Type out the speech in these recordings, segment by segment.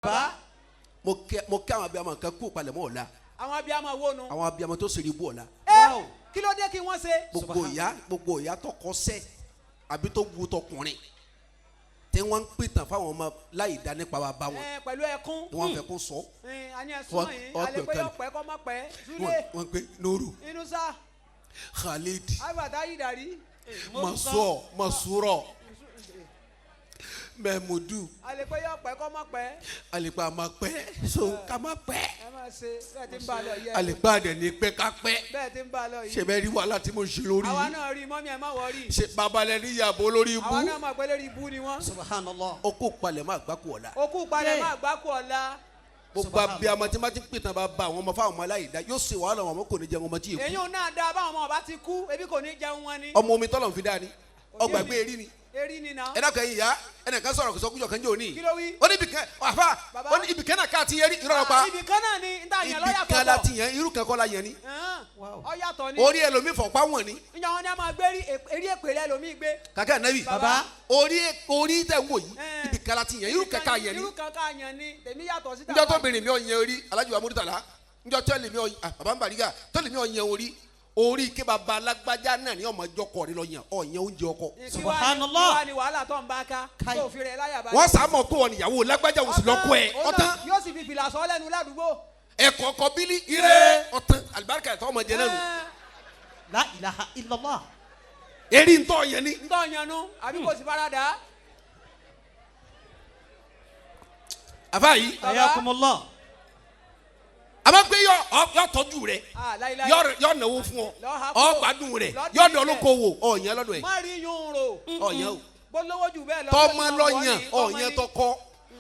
Bá. Mo kí àwọn abiyamọ kan kú palẹ̀mọ́ ọ̀la. Àwọn abiyamọ wo nu? Àwọn abiyamọ tó ṣeré ibú ọ̀la. Ẹ kí ló dé kí wọ́n ṣe? Gbogbo ìyá tọkọ sẹ àbí tó wu tọkùnrin tí wọ́n ń pìtàn fáwọn ọmọ láì dá nípa bàbá wọn. Ẹ pẹ̀lú ẹkún. Ni wọ́n fẹ́ kó sọ. Ẹ àní ẹ súnmọ́ yìí alẹ́ pé yọ pẹ́ kọ́ mọ́ pẹ́ Súlẹ̀. Wọ́n pe Nuru. Inusa. Khalid. Abata Yidari. Masọ Masurọ Mẹmudu. Alẹ́ pé yọ pẹ́ kọ́ mọ́ pẹ́. Alẹ́ a ma pẹ́ so ká ma pẹ́. Ẹ máa ṣe bẹ́ẹ̀ tí ń bá a lọ yẹ. Alẹ́ pé adẹ̀ ní pẹ́ ká pẹ́. Bẹ́ẹ̀ tí ń bá a lọ yìí. Ṣe bẹ́ẹ̀ rí wàhálà tí mo ṣe lórí. Àwa náà rí mọ́mí ẹ má wọrí. Ṣe babalẹ̀ ní ìyàbọ̀ lórí ibú. Àwa náà mọ̀ pé lórí ibú ni wọ́n. Subhanallah. O kò palẹ̀ má gbáko ọ̀la. O kò palẹ̀ má gbáko ọ̀la. Gbogbo abiyamọ tí ma ti pìtàn bá ba àwọn ọmọ fáwọn ọmọ aláìda yóò ṣe wàhálà wọn kò ní jẹun ọmọ tí yẹ kú. Èyí ò náà da báwọn ọmọ ọba ti kú ebi kò ní jẹun wọn ni. Ọmọ omi tọ́lọ̀ ń fi dáa ni ọgbà gbé erí ni. Erí ni náà. Ẹ dákun ẹ̀yin ìyá ẹnìkan sọ̀rọ̀ kò sọ kújọ kan jẹ́ òní. Kí ló wí? Ó ní ibìkan àfa ó ní ibìkan náà ká ti yẹrí irọ́ pa. Ibìkan náà ni n ta yẹn lọ́yàtọ̀. Ibìkan la ti yẹn irú kan kọ́ la yẹn ni. Ó yàtọ̀ ni. Orí ẹlòmíì fọ̀pá wọ̀n ni. Ìyá wọn ni a máa gbé eré èpè rẹ lòmíì gbé. Kàkẹ́ ànábì. Bàbá. Orí tẹ̀ ń wò yìí ibìkan la ti yẹn irú kan ká yẹn ni. Irú kan ká yẹn ni tèmi yàtọ̀ síta. Njọ́ tó bìnrin mi ò yẹn orí Alhaji wa Murtala njọ́ tó lè mi ò bàbá ń bàrígà tó lè mi ò yẹn orí orí ké baba alágbájá náà ni ọmọ ìjọ kọ rẹ lọ yàn ọ yẹn oúnjẹ ọkọ. Subhanallah. Kí wàá ní wàhálà tó ń bá ká tó fi rẹ láyà báyìí. Wọ́n sá mọ̀ kó wọn níyàwó lágbájá òsì lọ́kọ ẹ̀ ọ̀tán. Yóò sì fi fìlà sọ lẹ́nu ládùúgbò. Ẹ̀kọ́ ọkọ bílí ire ọ̀tán alibarika ẹ̀tọ́ ọmọ jẹ náà nù. La ilaha illallah. Eri ntọ́ yẹn ni. Ntọ́ yẹn nu àbí kò sí farada. Àfa yìí. Ayakumullah. A b'a gbé yọ tọ́jú rẹ yọ náwó fún ọ ọ gbádùn rẹ yọ dọ̀ lóko wò ọ yẹn lọ́dọ̀ ẹ. Má rí yún ro. Ọ yẹn o. Bólówó jù bẹ́ẹ̀ lọ. Tọmọ lọ yàn ọ yẹn tọkọ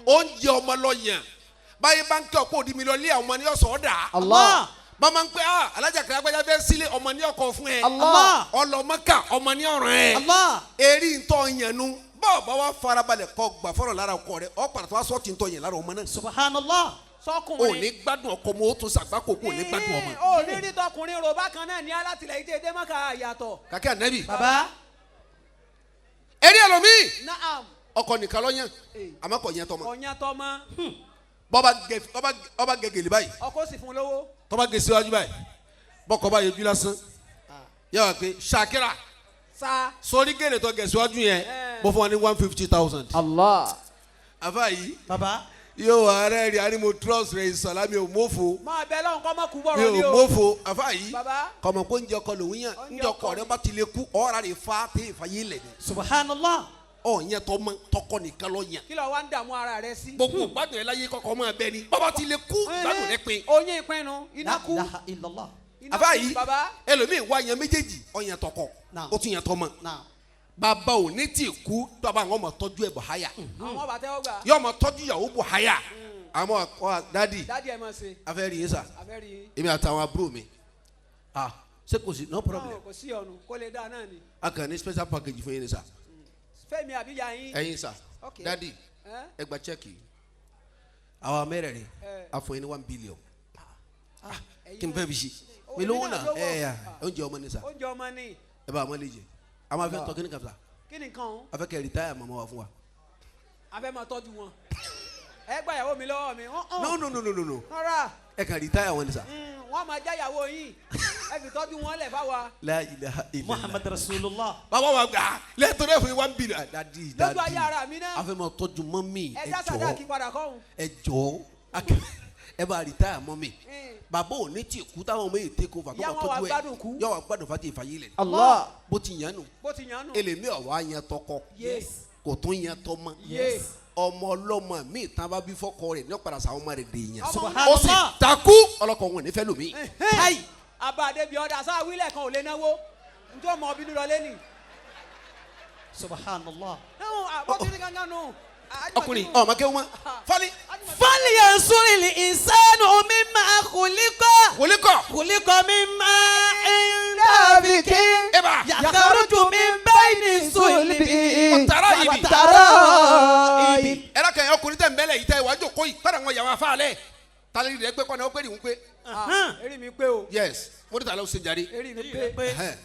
oúnjẹ ọmọ lọ yàn báyìí bá ń kẹ́ ọ̀pọ̀ òdi mi lọ lé àwọn ọmọ ní ọ̀sán ọ̀dà. Allah. Bàmá ń pẹ́ ah alájà kẹrẹ agbájá fẹ́ sílé ọmọ ní ọkọ fún ẹ. Allah. Ọlọmọkà ọmọ ní ọ̀ràn ẹ. Allah. Eri ntọ́ yẹn nu bọ́ọ̀ bá wa farabalẹ̀ kọ́ gbà fọlọ̀ lára ọkọ rẹ ọ padà tó wá sọ́ọ̀tì ntọ́ yẹn lára ọmọ náà. Subhanallah. Sọkùnrin. O ní gbádùn ọkọ mọ o tún sàgbákò kó o ní gbádùn ọmọ. O ní rí tọkùnrin ro bákan náà ní alátìlẹyìn tí èdè mọ́kà yàtọ̀. Kàkẹ́ ànábì. Bàbá. Eré ẹlòmíì. Naam. Ọkọ nìkan ló yàn àmọ́ kò yàn tọmọ. Kò yàn tọmọ. Bọ́ba gẹ̀gẹ̀lì báyìí. Ọkọ sì fún lówó. Tọ́ba gẹ̀ síwájú báyìí bọ́kọ bá yọjú lásán yà wá pé Shakira. Sa. Sórí gèlè tó gẹ̀ síwájú yẹn mo fún wa ní 150,000. Allah. Àfa yìí. Bàbá. Yóò wá rẹ rí ariwo trust rẹ ìsọlá mi ò mófo. Máa bẹ lọ́hùn kọ́ mọ́ kú bọ̀rọ̀ ni mi o. ò mófo àfa yìí. Bàbá. Kọ̀mọ̀ kó ń jẹ ọkọ lòún yàn ń jẹ ọkọ rẹ bá ti lè kú ọ̀rá rẹ fa tẹ ìfàyè lẹ̀ ni. Subhanallah. Ọ̀ yẹn tọ́ mọ tọkọ nìkan lọ yàn. Kí ló wá ń dààmú ara rẹ sí. Gbogbo gbádùn ẹ láyé kọ́kọ́ máa bẹ ni bàbá ti lè kú gbádùn rẹ pin. Oyin ìpinnu iná kú. La ilaha illallah. Àfa yìí Bàbá. ẹlòmíì wá yan méjèèjì ó yan tọkọ ó tún yan tọmọ. Bàbá ò ní tí kú bàbá àwọn ọmọ tọ́jú ẹ̀ bọ̀ háyà. Àwọn ọba tẹ́wọ́ gbà. Yóò máa tọ́jú ìyàwó bọ̀ háyà. Àmọ́ ọ dadi. Dadi ẹ máa ṣe. A fẹ́ rí yín sà. A fẹ́ rí yín. Èmi àtàwọn àbúrò mi. Ah ṣé kò sí no problem. Kò sí ọ̀nù kó lè dá náà ni. A kàn ní special package fún yín ni sà. Fẹ́mi àbí ya yín. Ẹ̀yin sà. Ok. Dadi ẹ gba chẹ́ẹ̀kì. Àwa mẹ́rẹ̀ẹ̀rin a fún yín ní 1 billion. Kí n fẹ́ fi ṣe. Mi lówó náà ẹ ẹ oúnjẹ ọmọ ni sà. Oúnjẹ ọmọ ni. Ẹ bá a mọ lè jẹ. A máa fẹ́ tọ́ kí ni kan fila. Kí ni kan o. A fẹ́ kẹ́ rìtáyà màmá wa fún wa. A fẹ́ máa tọ́jú wọn. Ẹ gba ìyàwó mi lọ́wọ́ mi. No no no no no no. Rárá. Ẹ kàn rìtáyà wọn ni sà. Wọ́n máa já ìyàwó yín. Ẹ fi tọ́jú wọn lẹ̀ fáwa. La ilaha illallah. Muhammad Rasulullah. Bàbá wa gbà lẹ́tọ̀ọ́ rẹ̀ fún 1 billion. Dadi dadi. Lójú ayé ara mi náà. A fẹ́ máa tọ́jú mọ́mì. Ẹ já sàdá kí padà kọ́hún. Ẹ jọ̀ọ́ ẹ bá rìtáyà mọ́mì. Bàbá ò ní tí kú táwọn ọmọ yìí take over tó bá tọ́jú ẹ. Yà wá gbádùn fati ìfàyè lẹ̀. Allah. Bó ti yàn nù. Bó ti yàn nù. Èlèmí ọ̀wá yẹn tọkọ. Yes. Kò tún yẹn tọmọ. Yes. Ọmọ ọlọ́mọ mi tán bá bí fọ́kọ rẹ̀ ní ọ̀padà sàwọn ọmọ rẹ̀ dè yàn. Subhanallah. Ó sì takú ọlọ́kọ̀ wọn ò ní fẹ́ lómi. Ayi. Àbá àdébí ọ̀dà sáà wílẹ̀ kan ò lè náwó. Njọ́ mọ bínú lọ lẹ́nì. Subhanallah. Ọkùnrin ọmọ kéwọn mọ. Fali. Falyansuri l-insanu mimma khuliqa. Khuliqa. Khuliqa mimma indabikin. Eba. Yakhruju min bayni sulbi. Watara'ibi. Watara'ibi. Ẹ dákẹ́ ẹ ọkùnrin tẹ̀ ń bẹ́lẹ̀ yìí tẹ́ ìwájú kó yìí kọ́dà wọn yàrá fáalẹ̀. Tálẹ́ rẹ̀ pé kọ́ni ó pé ìhun pé. Eri mi pé o. Yes, mo ní tàlẹ́ ó ṣe jàre. Eri mi pé.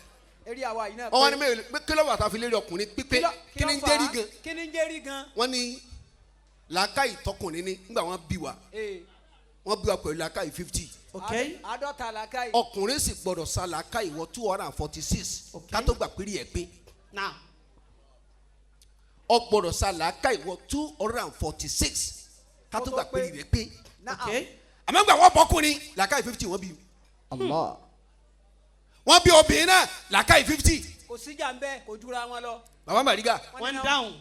Eri àwa yìí náà pé. Wọ́n wá ní mẹ́rin pé kí ló wà tá a fi lérí ọkùnrin pípé kí ni ń jẹ́rí gan. Kí ni ń jẹ́rí gan. Wọ́n ní Làákàyè tọkùnrin ní nígbà wọn bí wa, wọ́n bí wa pẹ̀lú làákàyè 50. 50 làákàyè. Ọkùnrin sì gbọ́dọ̀ sa làákàyè wọ 246 ká tó gbà péré ẹ̀ pé ọ gbọ́dọ̀ sa làákàyè wọ 246 ká tó gbà péré rẹ̀ pé. Àmọ́ gbà wọ́n bọ́kùnrin, làákàyè 50 wọ́n bí. Allah. Wọ́n bí obìnrin náà, làákàyè 50. Kò síjà ń bẹ, kò jura wọn lọ. Bàbá Màrígà, Wọ́n dáhùn.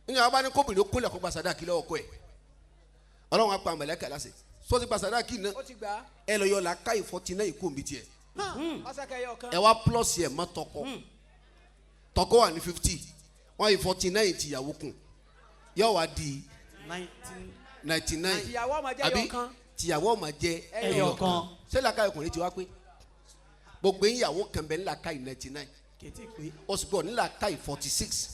Nínú àwọn bá ní kóbìnrin ó kúnlẹ̀ kó gba sàdáàkì lọ́wọ́ ọkọ ẹ̀, Ọlọ́run á pa màláíkà láṣẹ sọ ti gba sàdáàkì náà. Ó ti gbà á. Ẹ lọ yọ làákàyè 49 kó omi tiẹ̀. Ọ̀sẹ̀ kẹyọ kan. Ẹ wá plus ẹ̀ mọ́ tọkọ. Tọkọ wà ní 50, wọ́n yìí 49 tìyàwó kù, yóò wá di 99. Tìyàwó ọmọ jẹ́ Àbí ẹyọ kan. tìyàwó ọmọ jẹ́ ẹyọ kan. Ṣé làákàyè ọkùnrin ti wá pé gbogbo ìyàwó kan bẹ ní làákàyè 99? Kìtì pé. Ó sì gbọ́ ní làákàyè 46,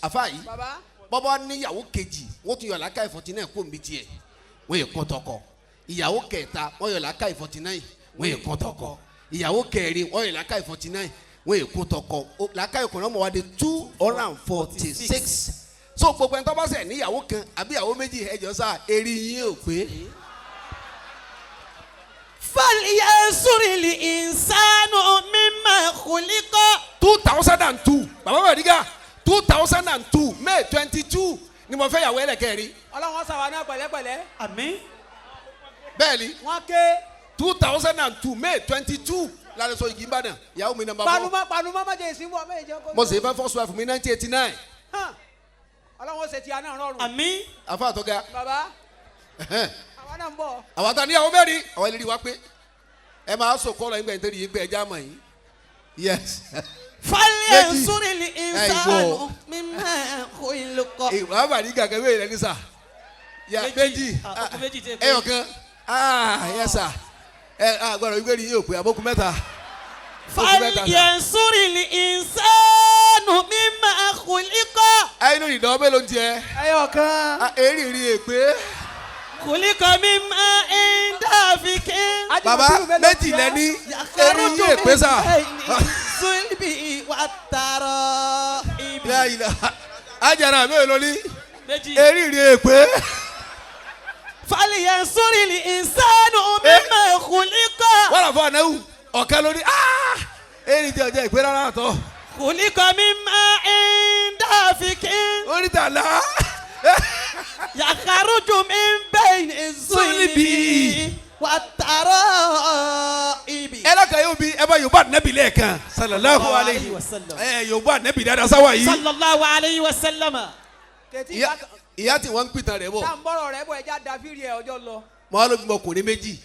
àfa yìí. Bàbá. Bọ́bá níyàwó kejì, wọ́n tún yọ làákàyè 49 kó nbí tiẹ̀, wọ́n yẹ kọ́ tọkọ. Ìyàwó kẹta, wọ́n yọ làákàyè 49, wọ́n yẹ kọ́ tọkọ. Ìyàwó kẹrin, wọ́n yọ làákàyè 49, wọ́n yẹ kó tọkọ. Làákàyè ọkùnrin ọmọ wa di 246. So gbogbo ẹni tó bá ṣẹ̀ níyàwó kan àbí ìyàwó méjì, ẹjọ́ sá eré yín ò pé. فلينظر الإنسان مما خلق. 2002, bàbá Bàrígà, 2002 May 22 ni mo fẹ́ yàwó ẹlẹ́kẹrin. Ọlọ́run sàwọn náà pẹ̀lẹ́pẹ̀lẹ́. Àmín. Bẹ́ẹ̀ ni. Wọ́n ké. 2002 May 22 lálẹ́ sọ igi Ìbàdàn, ìyàwó mi number 4. Panumọ́ panumọ́, má jẹ́ ìsìnwó ọmọ ìjẹun kó. Mo sì fẹ́ first wife mi 1989. Ọlọ́run ṣe ti àná rọrùn. Àmín. Afa àtọ́gá. Bàbá, àwa náà ń bọ̀. Àwọn àtàní ìyàwó mẹ́rin, àwọn ìlérí wa pé ẹ máa sọ kọ́ lọ nígbà nítorí yìí pé ẹ já mọ̀ yín, yes. فلينظر Ẹ الإنسان ìwọ. مما خلق. Ìwà Bàrígà kẹ́wé rẹ ní sà ya méjì. Ah, okùn méjì tẹ́ pé. Ẹyọ kan, ah yes sir, ẹ ah gbọ́dọ̀ wípé yìí ò pé abókun mẹ́ta, okùn mẹ́ta sà. فلينظر الإنسان مما خلق. Ẹnu ìdánwò mélòó ń tiẹ̀? Ẹyọ kan. Ah, èrì rí èpè. خلق من ماء دافق. Bàbá, méjì lẹ́ni, èrì yìí èpè sà. الصلب والترائب. La ilaha. Ajara mélòó ní? Méjì. Èrì rí èpè. فلينظر الإنسان مما خلق. Wọ́n lọ fún ànáwó ọ̀kan lórí èrì tí ọjà ìpè rárá tọ́. خلق من ماء دافق. Onítàlá. يخرج من بين الصلب والترائب. Ẹ lọ́kàn yóò bí ẹ bá Yorùbá nẹ́bí lẹ́ẹ̀kan, sallallahu alayhi wa sallam. Ẹ Yorùbá nẹ́bí dáadáa sáwà yìí. صلى الله عليه وسلم. Kẹtí. Ìyá tí wọ́n ń pìtàn rẹ̀ bọ̀. Tá à ń bọ̀rọ̀ rẹ̀ bọ̀, ẹja dàfírí ẹ̀, ọjọ́ lọ. Mọ́ ló bímọ ọkùnrin méjì.